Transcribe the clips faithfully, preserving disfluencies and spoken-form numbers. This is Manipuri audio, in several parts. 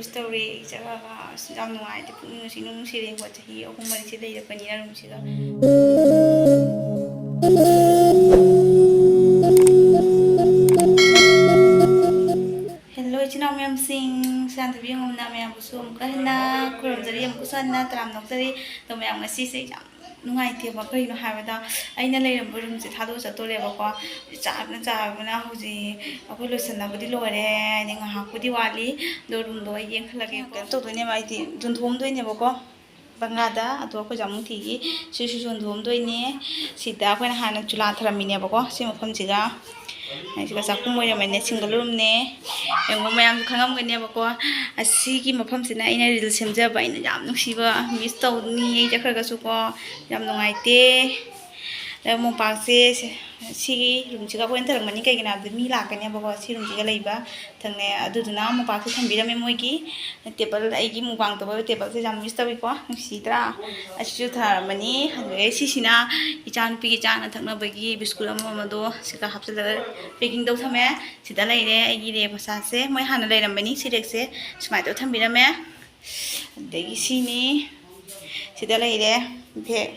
ꯇꯧꯔꯦ ꯏꯆꯥꯒ꯫ ꯑꯁ, ꯌꯥꯝ ꯅꯨꯡꯉꯥꯏꯇꯦ, ꯄꯨꯛꯅꯤꯡ ꯅꯨꯡꯁꯤ, ꯅꯨꯡꯁꯤꯔꯦꯀꯣ꯫ ꯆꯍꯤ ꯑꯍꯨꯝ ꯃꯔꯤꯁꯦ ꯂꯩꯔꯛꯄꯅꯤꯅ ꯔꯨꯝꯁꯤꯗ꯫ ꯍꯦꯜꯂꯣ ꯏꯆꯤꯟ ꯏꯅꯥꯎ ꯃꯌꯥꯝꯁꯤꯡ, ꯁꯅꯥꯊꯣꯏꯕꯤ ꯌꯦꯡꯉꯨꯝꯅ ꯃꯌꯥꯝꯕꯨꯁꯨ ꯑꯃꯨꯛꯀ ꯍꯟꯅ ꯈꯨꯔꯨꯝꯖꯔꯤ, ꯑꯃꯨꯛꯀꯁꯨ ꯍꯟꯅ ꯇꯔꯥꯝꯅ ꯑꯣꯛꯆꯔꯤ꯫ ꯑꯗꯣ ꯃꯌꯥꯝ, ꯉꯁꯤꯁꯦ ꯌꯥꯝ ꯅꯨꯡꯉꯥꯏꯇꯦꯕ꯫ ꯀꯩꯅꯣ ꯍꯥꯏꯕꯗ, ꯑꯩꯅ ꯂꯩꯔꯝꯕ ꯔꯨꯝꯁꯦ ꯊꯥꯗꯣꯛꯑ ꯆꯠꯇꯣꯔꯦꯕꯀꯣ꯫ ꯆꯥꯛꯅ ꯆꯥꯕꯅ ꯍꯧꯖꯤꯛ ꯑꯩꯈꯣꯏ ꯂꯣꯏꯁꯟꯅꯕꯗꯤ ꯂꯣꯏꯔꯦ, ꯍꯥꯏꯗꯤ ꯉꯥꯏꯍꯥꯛꯄꯨꯗꯤ ꯋꯥꯠꯂꯤ꯫ ꯑꯗꯣ ꯔꯨꯝꯗꯣ ꯑꯩ ꯌꯦꯡꯈꯠꯂꯒꯦ꯫ ꯀꯩꯅꯣ ꯇꯧꯗꯣꯏꯅꯦꯕ, ꯍꯥꯏꯗꯤ ꯌꯣꯟꯊꯣꯛꯑꯝꯗꯣꯏꯅꯦꯕꯀꯣ ꯕꯪꯒꯥꯗ꯫ ꯑꯗꯣ ꯑꯩꯈꯣꯏ ꯖꯥꯃꯨ ꯊꯤꯒꯤ ꯁꯤꯁꯨ ꯌꯣꯟꯊꯣꯛꯑꯝꯗꯣꯏꯅꯦ꯫ ꯁꯤꯗ ꯑꯩꯈꯣꯏꯅ ꯍꯥꯟꯅ ꯆꯨꯂꯥ ꯊꯔꯝꯃꯤꯅꯦꯕꯀꯣ, ꯁꯤ ꯃꯐꯝꯁꯤꯒ꯫ ꯑꯩꯁꯤꯒ ꯆꯥꯛꯈꯨꯝ ꯑꯣꯏꯔꯝꯃꯦꯅꯦ, ꯁꯤꯡꯒꯜ ꯔꯨꯝꯅꯦ꯫ ꯌꯦꯡꯉꯣ, ꯃꯌꯥꯝꯁꯨ ꯈꯪꯉꯝꯒꯅꯦꯕꯀꯣ, ꯑꯁꯤꯒꯤ ꯃꯐꯝꯁꯤꯅ ꯑꯩꯅ ꯔꯤꯜꯁ ꯁꯦꯝꯖꯕ, ꯑꯩꯅ ꯌꯥꯝ ꯅꯨꯡꯁꯤꯕ, ꯃꯤꯁ ꯇꯧꯅꯤ ꯑꯩ ꯆꯠꯈ꯭ꯔꯒꯁꯨꯀꯣ꯫ ꯌꯥꯝ ꯅꯨꯡꯉꯥꯏꯇꯦ꯫ ꯑꯗ ꯃꯣꯝꯄꯥꯛꯁꯦ ꯁꯤ-, ꯁꯤꯒꯤ ꯔꯨꯝꯁꯤꯒ ꯑꯩꯈꯣꯏꯅ ꯊꯔꯝꯒꯅꯤ, ꯀꯩꯒꯤꯅꯣ ꯍꯥꯏꯕꯗ ꯃꯤ ꯂꯥꯛꯀꯅꯦꯕꯀꯣ ꯁꯤ ꯔꯨꯝꯁꯤꯒ ꯂꯩꯕ꯫ ꯊꯪꯅꯩ꯫ ꯑꯗꯨꯗꯨꯅ ꯃꯣꯝꯄꯥꯛꯁꯦ ꯊꯝꯕꯤꯔꯝꯃꯦ ꯃꯣꯏꯒꯤ꯫ ꯇꯦꯕꯜ, ꯑꯩꯒꯤ ꯃꯨꯛꯕꯥꯡ ꯇꯧꯕ ꯇꯦꯕꯜꯁꯦ ꯌꯥꯝ ꯃꯤꯁ ꯇꯧꯏꯀꯣ, ꯅꯨꯡꯁꯤꯗ꯭ꯔꯥ? ꯑꯁꯤꯁꯨ ꯊꯥꯔꯝꯃꯅꯤ꯫ ꯑꯗꯨꯗꯒꯤ ꯁꯤꯁꯤꯅ ꯏꯆꯥꯅꯨꯄꯤꯒꯤ ꯆꯥꯅ ꯊꯛꯅꯕꯒꯤ ꯕꯤꯁꯀꯨꯠ ꯑꯃ ꯑꯃꯗꯣ ꯁꯤꯒ ꯍꯥꯞꯆꯤꯜꯂꯒ ꯄꯦꯀꯤꯡ ꯇꯧ ꯊꯝꯃꯦ꯫ ꯁꯤꯗ ꯂꯩꯔꯦ ꯑꯩꯒꯤ ꯔꯦꯛ ꯃꯆꯥꯁꯦ, ꯃꯣꯏ ꯍꯥꯟꯅ ꯂꯩꯔꯝꯕꯅꯤ꯫ ꯁꯤ ꯔꯦꯛꯁꯦ ꯁꯨꯃꯥꯏꯅ ꯇꯧꯔ ꯊꯝꯕꯤꯔꯝꯃꯦ꯫ ꯑꯗꯒꯤ ꯁꯤꯅꯤ, ꯁꯤꯗ ꯂꯩꯔꯦ ꯕꯦꯛ꯫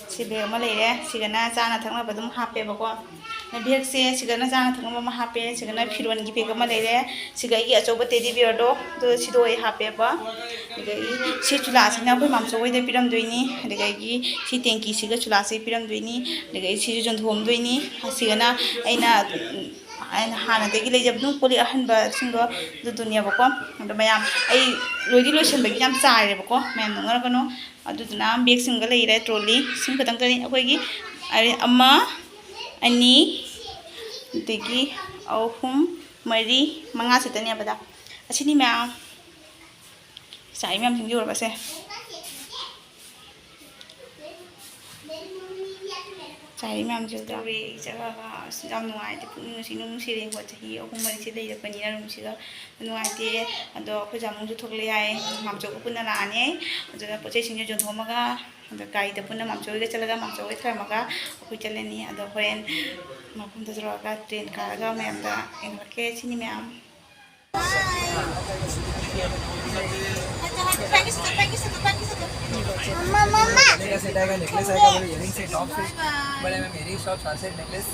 ꯁꯤ ꯕꯦꯒ ꯑꯃ ꯂꯩꯔꯦ꯫ ꯁꯤꯒꯅ ꯆꯥꯅ ꯊꯛꯅꯕ ꯑꯗꯨꯝ ꯍꯥꯞꯄꯦꯕꯀꯣ꯫ ꯕꯦꯒꯁꯦ ꯁꯤꯒꯅ ꯆꯥꯅ ꯊꯛꯅꯕ ꯑꯃ ꯍꯥꯞꯄꯦ, ꯁꯤꯒꯅ ꯐꯤꯔꯣꯟꯒꯤ ꯕꯦꯒ ꯑꯃ ꯂꯩꯔꯦ, ꯁꯤꯒ ꯑꯩꯒꯤ ꯑꯆꯧꯕ ꯇꯦꯗꯤ ꯕꯤꯌꯔꯗꯣ, ꯑꯗꯨ ꯁꯤꯗꯣ ꯑꯩ ꯍꯥꯞꯄꯦꯕ꯫ ꯑꯗꯒꯤ ꯁꯤ ꯆꯨꯂꯥꯁꯤꯅ ꯑꯩꯈꯣꯏ ꯃꯥꯝꯆꯧ ꯍꯣꯏꯗ ꯄꯤꯔꯝꯗꯣꯏꯅꯤ, ꯑꯗꯒꯤ ꯁꯤ ꯇꯦꯡꯀꯤꯁꯤꯒ ꯆꯨꯂꯥꯁꯤ ꯄꯤꯔꯝꯗꯣꯏꯅꯤ, ꯑꯗꯒꯤ ꯁꯤꯁꯨ ꯌꯣꯟꯊꯣꯛꯑꯝꯗꯣꯏꯅꯤ꯫ ꯑꯁꯤꯒꯅ ꯑꯩꯅ ꯑꯩꯅ ꯍꯥꯟꯅꯗꯒꯤ ꯂꯩꯖꯕ ꯑꯗꯨꯝ ꯀꯣꯜ ꯂꯤꯛ ꯑꯍꯟꯕꯁꯤꯡꯗꯣ ꯑꯗꯨꯗꯨꯅꯦꯕꯀꯣ꯫ ꯑꯗꯣ ꯃꯌꯥꯝ, ꯑꯩ ꯂꯣꯏꯗꯤ ꯂꯣꯏꯁꯤꯟꯕꯒꯤ ꯌꯥꯝ ꯆꯥꯏꯔꯦꯕꯀꯣ, ꯃꯌꯥꯝ ꯅꯣꯛꯅꯔꯛꯀꯅꯨ꯫ ꯑꯗꯨꯗꯨꯅ ꯕꯦꯒꯁꯤꯡꯒ ꯂꯩꯔꯦ, ꯇ꯭ꯔꯣꯂꯤ ꯁꯤꯡ ꯈꯛꯇꯪꯇꯅꯤ ꯑꯩꯈꯣꯏꯒꯤ꯫ ꯑꯔꯦ-, ꯑꯃ, ꯑꯅꯤ, ꯑꯗꯒꯤ ꯑꯍꯨꯝ, ꯃꯔꯤ, ꯃꯉꯥ ꯁꯤꯠꯇꯅꯦꯕꯗ꯫ ꯑꯁꯤꯅꯤ ꯃꯌꯥꯝ, ꯆꯥꯏ ꯃꯌꯥꯝꯁꯤꯡꯁꯤ ꯎꯔꯕꯁꯦ꯫ ꯆꯥꯏꯔꯤ ꯃꯌꯥꯝꯁꯤꯗ꯫ ꯇꯧꯔꯦ ꯏꯆꯥꯒ꯫ ꯑꯁ, ꯌꯥꯝ ꯅꯨꯡꯉꯥꯏꯇꯦ, ꯄꯨꯛꯅꯤꯡ ꯅꯨꯡꯁꯤ, ꯅꯨꯡꯁꯤꯔꯦꯀꯣ꯫ ꯆꯍꯤ ꯑꯍꯨꯝ ꯃꯔꯤꯁꯦ ꯂꯩꯔꯛꯄꯅꯤꯅ ꯔꯨꯝꯁꯤꯗ ꯅꯨꯡꯉꯥꯏꯇꯦ꯫ ꯑꯗꯣ ꯑꯩꯈꯣꯏ ꯖꯥꯃꯨꯁꯨ ꯊꯣꯛꯂꯛꯑꯦ ꯍꯥꯏ, ꯃꯥꯝꯆꯧꯒ ꯄꯨꯟꯅ ꯂꯥꯛꯑꯅꯤ꯫ ꯑꯗꯨꯅ ꯄꯣꯠ ꯆꯩꯁꯤꯡꯁꯦ ꯌꯣꯟꯊꯣꯛꯑꯝꯃꯒ, ꯑꯗꯣ ꯒꯥꯔꯤꯗ ꯄꯨꯟꯅ ꯃꯥꯝꯆꯧ ꯍꯣꯏꯒ ꯆꯠꯂꯒ, ꯃꯥꯝꯆꯧ ꯍꯣꯏ ꯊꯔꯝꯃꯒ ꯑꯩꯈꯣꯏ ꯆꯠꯂꯅꯤ꯫ ꯑꯗꯣ ꯍꯣꯔꯦꯟ ꯃꯐꯝꯗ ꯌꯧꯔꯛꯑꯒ ꯇ꯭ꯔꯦꯟ ꯀꯥꯔꯒ ꯃꯌꯥꯝꯗ ꯌꯦꯡꯍꯜꯂꯛꯀꯦ꯫ ꯁꯤꯅꯤ ꯃꯌꯥꯝ꯫ Mama, mama. Necklace set आएगा, necklace आएगा, बोले earring set, top set, बोले मैम earring, top, सारे set, necklace।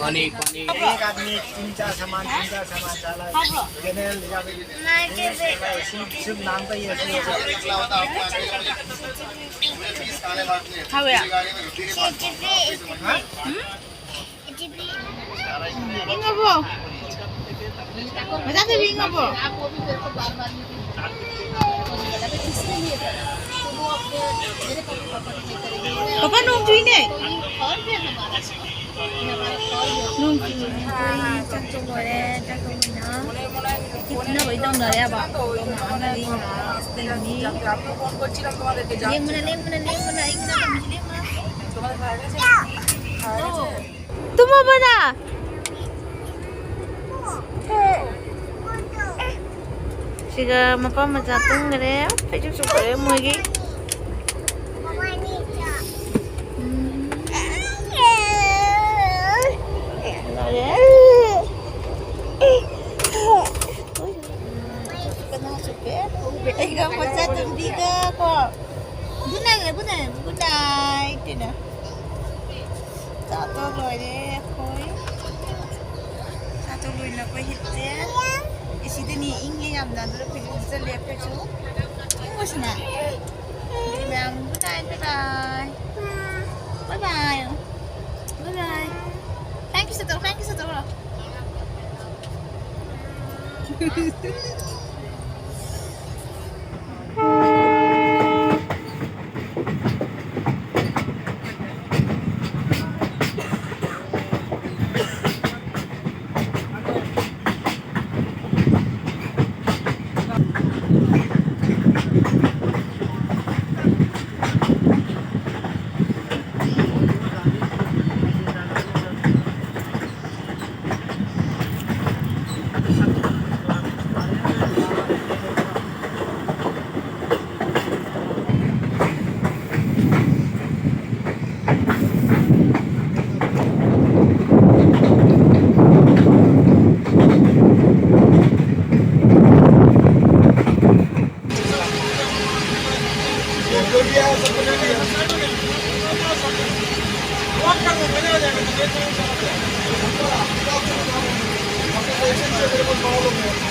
पानी, पानी। एक आदमी तीन चार सामान, तीन चार सामान डाला। जनरल या फिर शुभ, शुभ नाम का ये ऐसे हो गया। हाँ भैया। हाँ? Ingabo. Masasa ingabo. Papa, nung tuwi ne. Nung tuwi ne. Chak chak bole, chak chak bole na. Kitna bhai dam dare ba. Mama na ring na. Lemuna, lemuna, lemuna, lemuna. Tumaba na? ꯁꯤꯒ ꯃꯄꯥ ꯃꯆꯥ ꯇꯨꯝꯈ꯭ꯔꯦ꯫ ꯐꯩꯖꯨꯞ ꯁꯨꯞꯈ꯭ꯔꯦ ꯃꯣꯏꯒꯤ꯫ ꯎꯝ꯫ ꯂꯣꯏꯔꯦ꯫ ꯀꯅꯥ ꯁꯨꯞꯄꯦ? ꯑꯩꯒ ꯃꯆꯥ ꯇꯨꯝꯕꯤꯒ ꯀꯣ꯫ Good night, good night, good night ꯀꯩꯅꯣ꯫ ꯆꯥꯊꯣꯛ ꯂꯣꯏꯔꯦ ꯑꯩꯈꯣꯏ꯫ ꯆꯥꯊꯣꯛ ꯂꯣꯏꯅ ꯑꯩꯈꯣꯏ ꯍꯤꯞꯆꯦ꯫ ꯑꯦ ꯁꯤꯗꯅꯤ ꯏꯪꯉꯦ ꯌꯥꯝꯅ, ꯑꯗꯨꯅ ꯐꯩꯖꯨꯞ ꯁꯨꯞꯆꯜꯂꯦ ꯑꯩꯈꯣꯏꯁꯨ꯫ ꯏꯪꯕꯁꯤꯅ꯫ ꯑꯗꯨꯗꯤ ꯃꯌꯥꯝ good night, bye bye꯫ Bye bye꯫ Bye bye꯫ Thank you ꯁꯤ ꯇꯧꯔꯣ, thank you ꯁꯤ ꯇꯧꯔꯣ꯫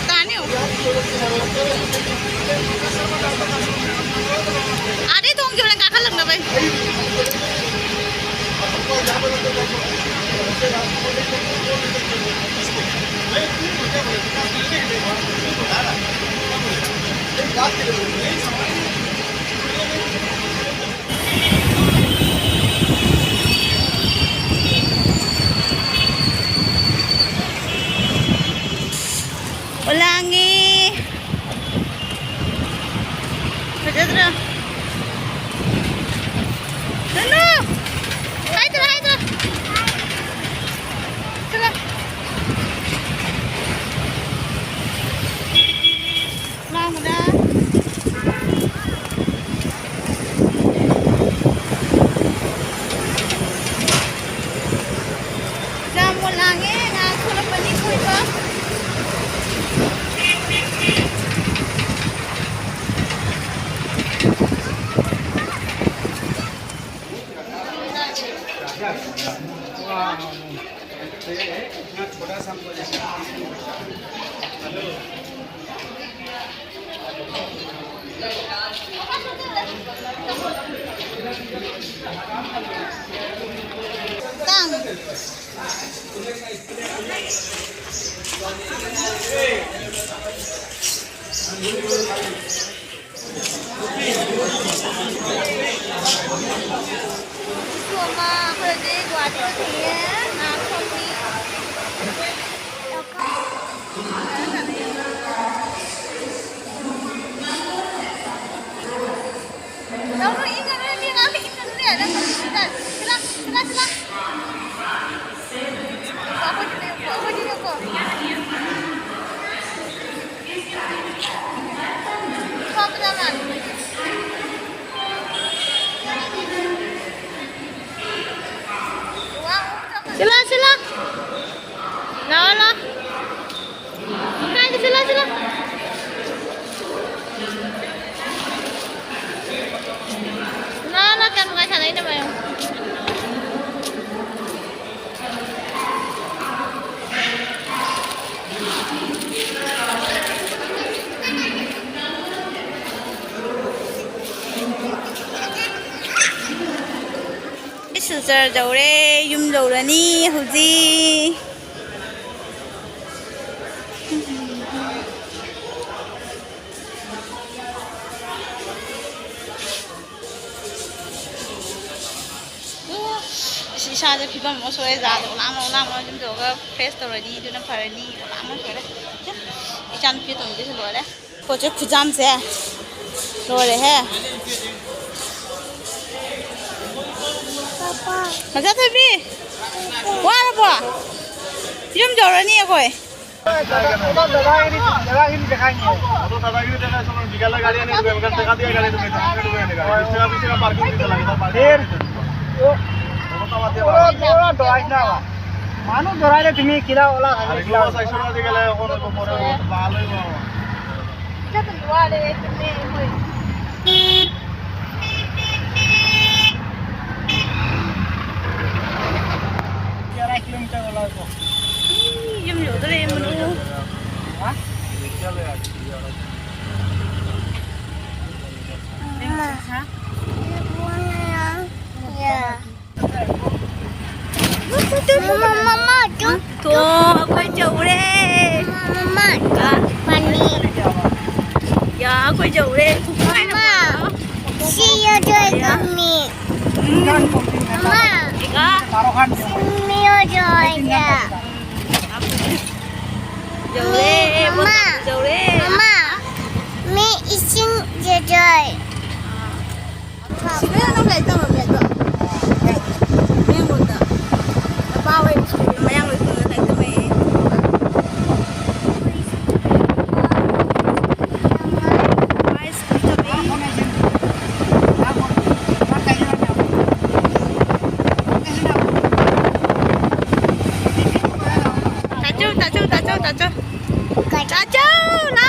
ꯇꯥꯅꯤ꯫ ꯑꯥꯗꯩ ꯇꯣꯡꯈꯤꯕꯅꯦ ꯀꯥꯈꯠꯂꯛꯅꯕꯩ꯫ ꯑꯣꯂꯥꯡꯉꯤ꯫ ꯐꯖꯗ꯭ꯔꯣ? ꯅꯨꯅꯨ! ꯍꯥꯏꯗ꯭ꯔꯣ, ꯍꯥꯏꯗ꯭ꯔꯣ? ꯆꯠꯂꯣ꯫ ꯂꯥꯡꯒꯅꯣ꯫ ꯌꯥꯝ ꯂꯥꯡꯉꯦ, ꯉꯥꯏꯍꯥꯛ ꯊꯣꯛꯂꯛꯄꯅꯤ ꯀꯣꯏꯕ꯫ ꯇꯥꯡ꯫ ꯁꯣꯃꯥ, ꯑꯩꯈꯣꯏ ꯍꯧꯖꯤꯛ ꯒꯨꯍꯥꯇꯤꯗ ꯊꯦꯡꯉꯦ꯫ ꯉꯥꯏꯍꯥꯛ ꯐꯝꯃꯤ꯫ ꯅꯪꯁꯨ ꯏꯪꯒꯅꯨꯅꯦ, ꯃꯤ ꯑꯉꯥꯡꯅ ꯏꯪꯒꯅꯨꯅꯦ, ꯅꯪ ꯁꯤꯗ, ꯁꯤꯗ, ꯁꯤꯗ, ꯁꯤꯗ꯫ ꯑꯩꯈꯣꯏꯗꯤꯅꯦꯀꯣ, ꯑꯩꯈꯣꯏꯗꯤꯅꯦꯀꯣ꯫ ꯐꯕꯗ ꯃꯥꯜꯂꯦ꯫ ꯁꯤꯂꯥ, ꯁꯤꯂꯥ꯫ ꯂꯥꯛꯑꯣ, ꯂꯥꯛꯑꯣ꯫ ꯀꯥꯏꯗ ꯁꯤꯂꯥ, ꯁꯤꯂꯥ꯫ ꯂꯥꯛꯑꯣ, ꯂꯥꯛꯑꯣ, ꯀꯌꯥꯝ ꯅꯨꯡꯉꯥꯏ ꯁꯥꯟꯅꯩꯅꯣ ꯃꯌꯥꯝ꯫ ꯁꯤꯜꯆꯔ ꯌꯧꯔꯦ, ꯌꯨꯝ ꯌꯧꯔꯅꯤ ꯍꯧꯖꯤꯛ꯫ ꯑꯁ, ꯏꯁꯥꯁꯦ ꯐꯤꯕꯝ ꯑꯃ ꯁꯣꯛꯑꯦ꯫ ꯖꯥꯗꯣ ꯂꯥꯡꯉꯣ ꯂꯥꯡꯉꯣ ꯌꯨꯝ ꯌꯧꯔꯒ ꯐ꯭ꯔꯦꯁ ꯇꯧꯔꯅꯤ, ꯑꯗꯨꯅ ꯐꯔꯅꯤ꯫ ꯂꯥꯡꯉꯣ ꯁꯣꯏꯔꯦ꯫ ꯏꯆꯥꯅꯨꯄꯤ ꯑꯇꯣꯝꯕꯤꯁꯨ ꯂꯣꯏꯔꯦ꯫ ꯄꯣꯠꯁꯦ ꯈꯨꯖꯥꯝꯁꯦ ꯂꯣꯏꯔꯦꯍꯦ꯫ ꯃꯆꯥꯊꯣꯏꯕꯤ, ꯋꯥꯔꯕꯣ? ꯌꯨꯝ ꯌꯧꯔꯅꯤ ꯑꯩꯈꯣꯏ꯫ মানুষ ধরাইলে তুমি কিলা ওলা খালি কিলা। ꯌꯨꯝ ꯌꯧꯗꯣꯔꯦ, ꯃꯨꯅꯨ꯫ ꯃꯃꯥ, ꯃꯃꯥ, ꯃꯃꯥ, ꯇꯨ꯫ ꯇꯣ, ꯑꯩꯈꯣꯏ ꯌꯧꯔꯦ꯫ ꯃꯃꯥ, ꯃꯃꯥ, ꯄꯥꯅꯤ꯫ ꯌꯥ, ꯑꯩꯈꯣꯏ ꯌꯧꯔꯦ꯫ ꯃꯃꯥ, ꯁꯤ ꯌꯧꯗꯣꯏ ꯀꯝꯃꯤ꯫ ꯃꯃꯥ, ꯁꯤ ꯌꯧꯗꯣꯏ꯫ ꯌꯧꯔꯦ, ꯃꯃꯥ, ꯌꯧꯔꯦ꯫ ꯃꯃꯥ, ꯃꯤ ꯏꯁꯤꯡ ꯌꯧꯗꯣꯏ꯫ ꯁꯤꯗ ꯅꯪ ꯂꯥꯏꯔꯤꯛ ꯇꯝꯃꯝꯃꯦ ꯑꯗꯣ? ꯃꯌꯥꯡꯂꯣꯟꯗ꯫ ꯅꯄꯥ ꯍꯣꯏ ꯁ꯭ꯀꯨꯜ ꯃꯌꯥꯡꯂꯣꯏ ꯁ꯭ꯀꯨꯜꯗ ꯂꯥꯏꯔꯤꯛ ꯇꯝꯃꯛꯑꯦ꯫ ꯃꯥꯏ ꯁ꯭ꯀꯨꯜ ꯇꯝꯃꯛꯏ꯫ ꯇꯥꯆꯧ, ꯇꯥꯆꯧ, ꯇꯥꯆꯧ, ꯇꯥꯆꯧ꯫ ꯇꯥꯆꯧ, ꯅꯥ